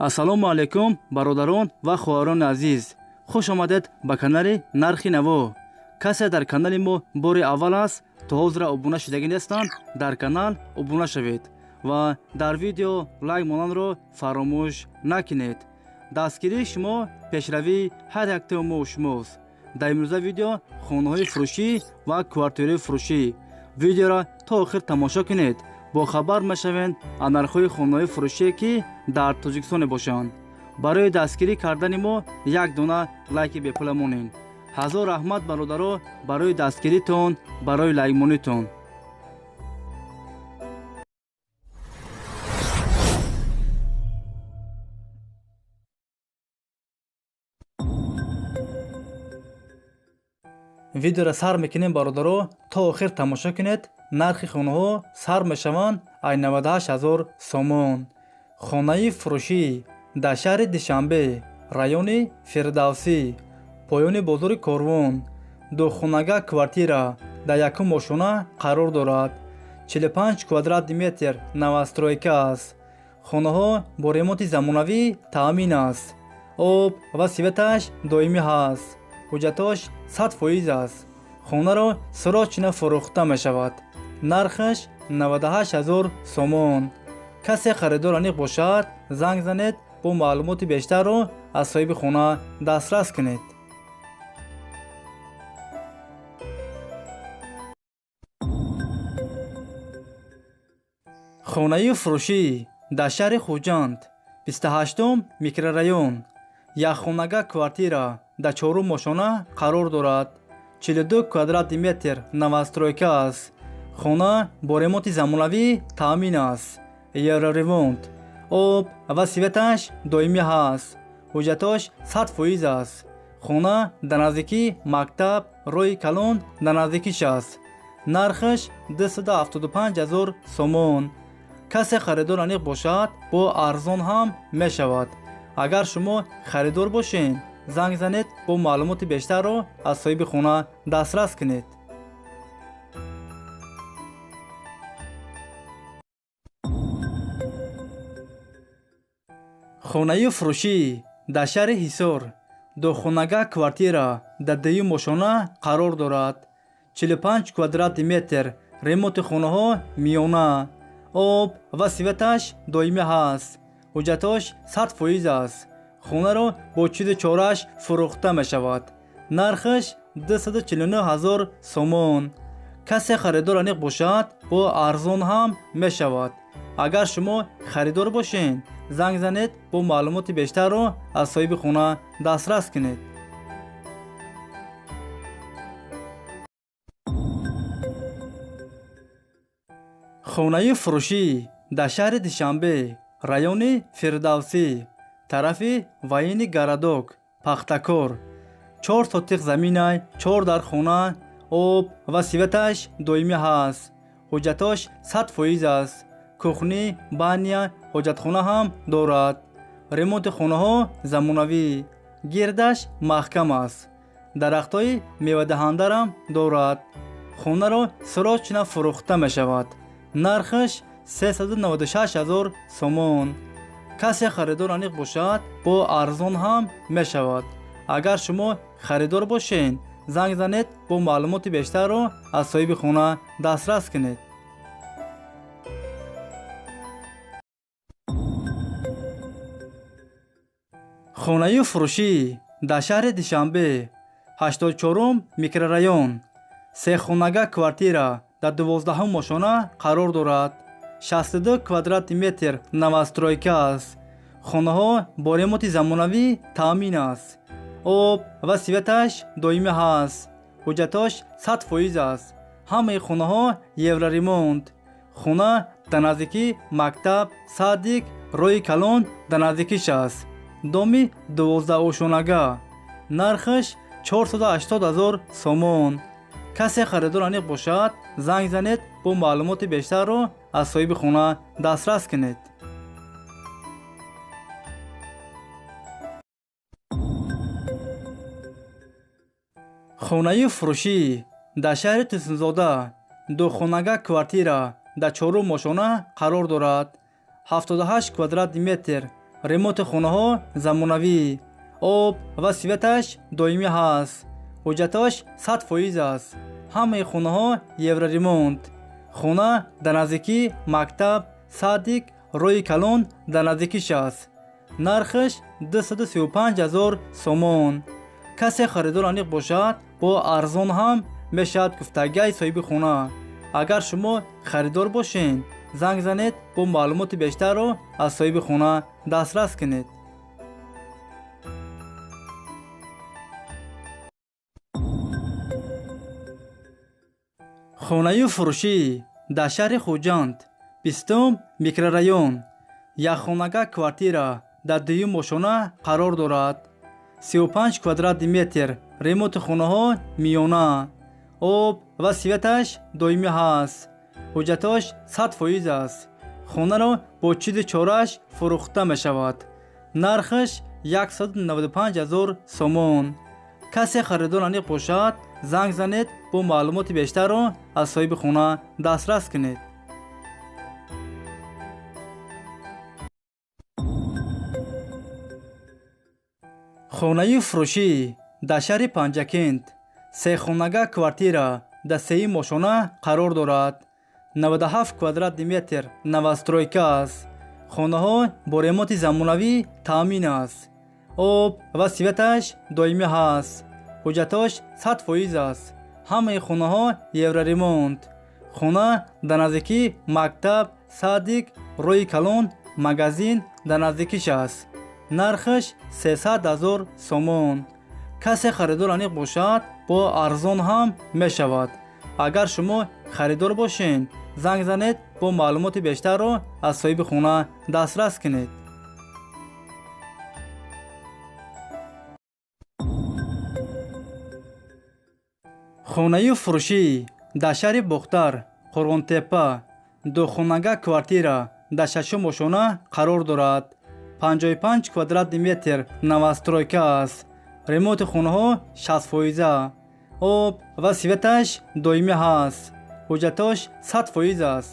Ассалому алайкум, бародарон ва хоҳарони азиз. Хуш омадед ба канали Нархи Наво. Касе дар канали мо бори аввал аст, то ҳозира обуна шудагӣ нестанд, дар канал обуна шавед ва дар видео лайк монанро фаромӯш накунед. Дастгирии шумо пешравии ҳар яктаи мо шумост. Дар имрӯза видео хонаҳои фурӯшӣ ва квартираҳои фурӯшӣ. Видеоро то охир тамошо кунед, бохабар мешавед аз нархҳои хонаҳои фурӯшие, ки дар Тоҷикистон мебошанд. Барои дастгирӣ кардани мо як дона лайки бепула монед. Ҳазор раҳмат, бародаро, барои дастгиритон, барои лайкмонитон. Видеоро сар мекунем, бародаро, то охир тамошо кунед. Нархи хонаҳо сар мешаванд ай 98 ҳазор сомон. Хонаи фурӯшӣ дар шаҳри Душанбе, райони Фирдавсӣ, поёни бозори Корвон, духонага квартира дар якум ошона қарор дорад. 45 квадратный метр, новостройка аст. Хонаҳо бо ремонти замонавӣ таъмин аст. Об ва светаш доимӣ ҳаст. Ҳуҷҷатош 100% аст. Хонаро срочно фурӯхта мешавад. Нархаш 98 ҳазор сомон. Касе харидор аниқ бошад, занг занед, бо маълумоти бештарро аз соҳиби хона дастрас кунед. Хонаи фурӯшӣ дар шаҳри Хуҷанд, 28-ум микрорайон, якхонага квартира дар чорум ошона қарор дорад. 42 квадратный метр, новостройка аст. Хона бо ремонти замонавӣ таъмин аст. Евроремонт. Об ва светаш доимӣ ҳаст. Ҳуҷҷатош 100% аст. Хона дар наздикии мактаб, роҳи калон дар наздикиш аст. Нархаш 275 ҳазор сомон. Касе харидор аниқ бошад, бо арзон ҳам мешавад. Агар шумо харидор бошед, занг занед, бо маълумоти бештарро аз соҳиби хона дастрас кунед. Хонаи фурӯшӣ дар шаҳри Ҳисор, духонага квартира дар дуюм ошона қарор дорад. 45 квадратный метр, ремонти хонаҳо миёна. Об ва светаш доимӣ ҳаст. Ҳуҷҷатош 100% аст. Хонаро бо чизу чорааш фурӯхта мешавад. Нархаш 249 ҳазор сомон. Касе харидор аниқ бошад, бо арзон ҳам мешавад. Агар шумо харидор бошед, занг занед, бо маълумоти бештарро аз соҳиби хона дастрас кунед. Хонаи фурӯшӣ дар шаҳри Душанбе, райони Фирдавсӣ, тарафи военный городок, Пахтакор, 4 сотих заминай, чор дар хона, об ва светаш доимӣ ҳаст. Ҳуҷҷатош 100% аст. Кухня, баня, ҳоҷатхона ҳам дорад. Ремонти хонаҳо замонавӣ, гирдаш маҳкам аст. Дарахтҳои мевадаҳандарам дорад. Хонаро срочно фурӯхта мешавад. Нархаш 396 ҳазор сомон. Касе харидор аниқ бошад, бо арзон ҳам мешавад. Агар шумо харидор бошед, занг занед, бо маълумоти бештарро аз соҳиби хона дастрас кунед. Хонаи фурӯшӣ дар шаҳри Душанбе, 84-ум микрорайон, сехонага квартира дар 12-ҳум ошона қарор дорад. 62 квадратный метр, новостройка аст. Хонаҳо бо ремонти замонавӣ таъмин аст. Об ва светаш доимӣ ҳаст. Ҳуҷҷатош 100% аст. Ҳамаи хонаҳо евроремонт. Хона дар наздикии мактаб, садик, роҳи калон дар наздикиш аст. Доми 12-ошонага. Нархаш 480 ҳазор сомон. Касе харидор аниқ бошад, занг занед, бо маълумоти бештарро аз соҳиби хона дастрас кунед. Хонаи фурӯшӣ дар шаҳри Турсунзода, духонага квартира дар чорум ошона қарор дорад. 78 квадратный метр. Ремонти хонаҳо замонавӣ, об ва светаш доимӣ ҳаст. Ҳуҷҷаташ 100% аст. Ҳамаи хонаҳо евроремонт. Хона дар наздикии мактаб, садик, роҳи калон дар наздикиш аст. Нархаш 235 000 сомон. Касе харидор аниқ бошад, бо арзон ҳам мешавад гуфтагиаи соҳиби хона. Агар шумо харидор бошед, занг занед, бо маълумоти бештарро аз соҳиби хона дастрас кунед. Хонаю фурӯшӣ дар шаҳри Хуҷанд, 20 микрорайон, якхонага квартира дар дуюм ошёна қарор дорад. 35 квадратный метр, ремонти хонаҳо миёна, об ва светаш доимӣ ҳаст. Ҳуҷҷаташ 100% аст. Хонаро бо чизи чораш фурӯхта мешавад. Нархаш 195 000 сомон. Касе харидор аниқ бошад, занг занед, бо маълумоти бештарро аз соҳиби хона дастрас кунед. Хонаи фурӯшӣ дар шаҳри Панҷакент, сехонага квартира дар сеюм ошёна қарор дорад. 97 квадратный метр, новостройка аст. Хонаҳо бо ремонти замонавӣ таъмин аст. Об ва светаш доимӣ ҳаст. Ҳуҷҷаташ 100% аст. Ҳамаи хонаҳо евроремонт. Хона дар наздикии мактаб, садик, роҳи калон, магазин дар наздикиш аст. Нархаш 300 000 сомон. Касе харидор аниқ бошад, бо арзон ҳам мешавад. Агар шумо харидор бошед, занг занед, бо маълумоти бештарро аз соҳиби хона дастрас кунед. Хонаю фурӯшӣ дар шаҳри Бохтар, Қурғонтеппа, духонага квартира дар шашум ошёна қарор дорад. 55 квадратный метр, новостройка аст. Ремонти хонаҳо 60%. Об ва светаш доимӣ ҳаст. Ҳуҷҷаташ 100% аст.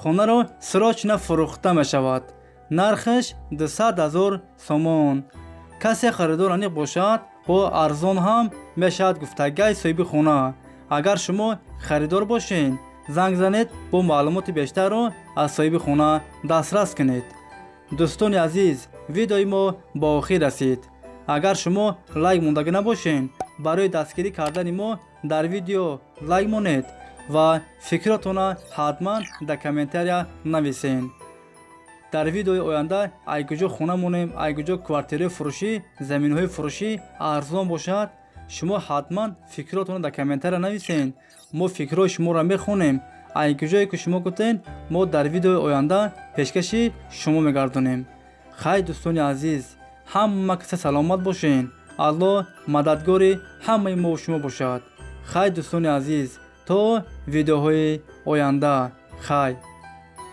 Хонаро срочно фурӯхта мешавад. Нархаш 200 000 сомон. Касе харидор аниқ бошад, бо арзон ҳам мешавад гуфтагиаи соҳиби хона. Агар шумо харидор бошед, занг занед, бо маълумоти бештарро аз соҳиби хона дастрас кунед. Дӯстони азиз, видеои мо ба охир расид. Агар шумо лайк мондагӣ набошед, барои дастгирӣ кардани мо дар видео лайк монед ва фикротонро ҳатман дар комментария нависед. Дар видеои оянда ай куҷо хона монем, ай куҷо квартираи фурӯшӣ, заминҳои фурӯшӣ арзон бошад, шумо ҳатман фикротонро дар комментария нависед. Мо фикрҳои шуморо мехонем. Ай куҷое ки шумо гуфтед, мо дар видеои оянда пешкаши шумо мегардонем. Хай, дӯстони азиз, ҳама каса саломат бошед. Аллоҳ мададгори ҳамаи мо шумо бошад. Хай, дӯстони азиз, то видеоҳои оянда. Хай.